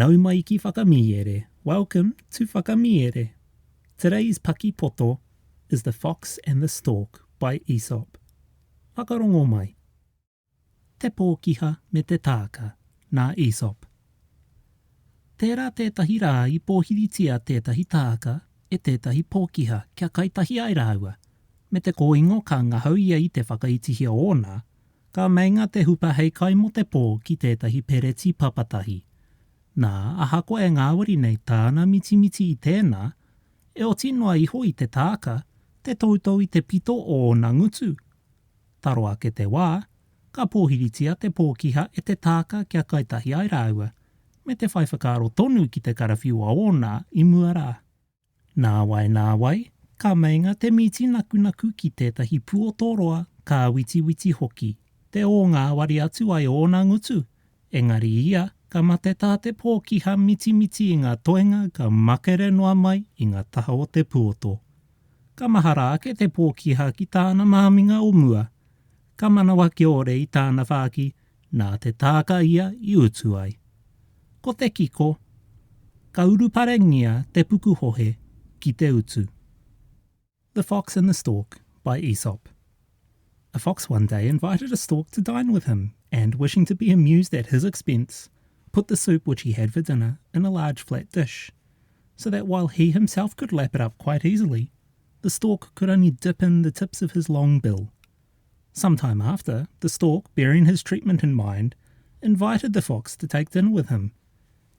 Nau mai ki Whakamīere, welcome to Whakamīere. Today's paki poto is The Fox and the Stork by Aesop. Whakarongo mai. Te Pōkiha me te Tāka, nā Aesop. Tērā tētahi rā i pōhiritia tētahi tāka e tētahi pōkiha kia kai tahi ai rāua, me te kōingo ka ngahau ia i te whakaitihia ōna, ka meinga te hupa hei kai mō te pō ki tētahi pereti papatahi. Nā, ahakoa e ngāwari nei tāna mitimiti i tēnā, e oti noa iho i te tāka te toutou i te pito o ōna ngutu. Taro ake te wā, ka pōhiritia te pōkiha e te tāka kia kai tahi ai rāua, me te whai whakaaro tonu ki te karawhiua ōna i mua rā. Nāwai nāwai, ka meinga te mīti nakunaku ki tētahi puoto roa kāwitiwiti hoki, te ō ngāwari atu ai ōna ngutu, engari ia ka mate tā te pōkiha mitimiti i ngā toenga ka makere noa mai i ngā taha o te puoto. Ka mahara ake te pōkiha ki tāna māminga o mua, ka manawa kiore i tāna whāki nā te tāka ia i utu ai. Ko te kiko, ka uruparengia te pukuhohe ki te utu. The Fox and the Stork by Aesop A fox one day invited a stork to dine with him, and, wishing to be amused at his expense, put the soup which he had for dinner in a large flat dish, so that while he himself could lap it up quite easily, the stork could only dip in the tips of his long bill. Some time after, the stork, bearing his treatment in mind, invited the fox to take dinner with him.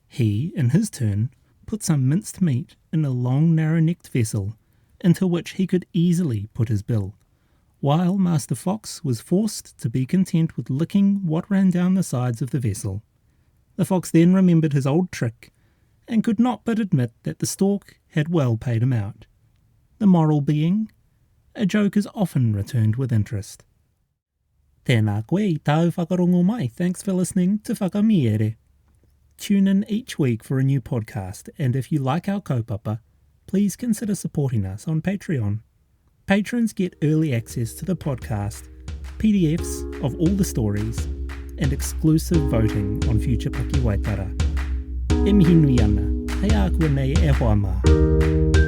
He, in his turn, put some minced meat in a long narrow necked vessel, into which he could easily put his bill, while Master Fox was forced to be content with licking what ran down the sides of the vessel. The fox then remembered his old trick, and could not but admit that the stork had well paid him out. The moral being, a joke is often returned with interest. Tēnā koe i tāu whakarongo mai. Thanks for listening to Whakamīere. Tune in each week for a new podcast, and if you like our kaupapa, please consider supporting us on Patreon. Patrons get early access to the podcast, PDFs of all the stories, and exclusive voting on future pakiwaitara. E mihi nui ana, hei ākuanei e hoa mā.